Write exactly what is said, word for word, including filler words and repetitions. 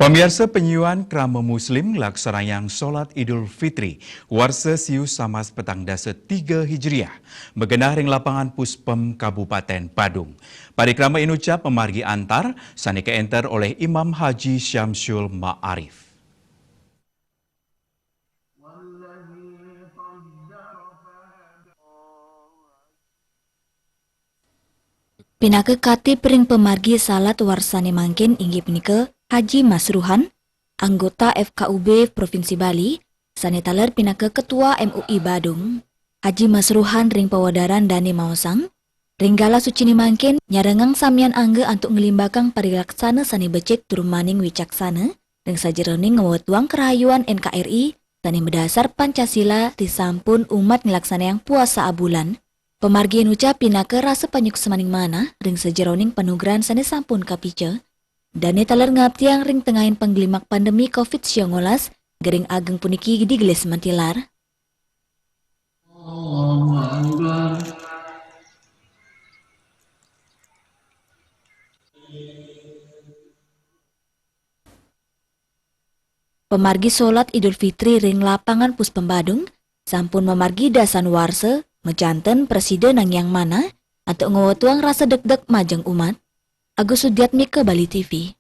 Pamiarsa, penyuyuan krama Muslim nglaksanayang solat Idul Fitri warsa siu samas petang dasa tiga Hijriah magenah ring lapangan Puspem Kabupaten Badung. Parikrama inucap mamargi antar sane kaenter olih Imam Haji Syamsul Ma'arif. Pinaka katib ring pamargi salat warsane mangkin inggih punika Haji Masruhan, anggota F K U B Provinsi Bali, sane taler pinaka Ketua M U I Badung. Haji Masruhan ring pawedaran dane maosang, ring galah sucine mangkin nyarengang samian angga antuk nglimbakang parilaksana sane becik tur maning wicaksana, ring sajeroning ngwetuang karahayuan N K R I sane madasar Pancasila, risampun umat nglaksanayang puasa abulan. Pamargi inucap pinaka rasa panyuksmaning manah ring sajeroning panugrahan sane sampun kapica. Dane taler ngaptiang ring tengahing panglimbak pandemi covid sembilan belas, gering ageng puniki digelis matilar. Pamargi solat Idul Fitri ring Lapangan Puspem Badung sampun mamargi dasan warsa, majanten prasida nangiang manah antuk ngwetuang rasa degdeg majeng umat. Agus Sudiatmika, Bali T V.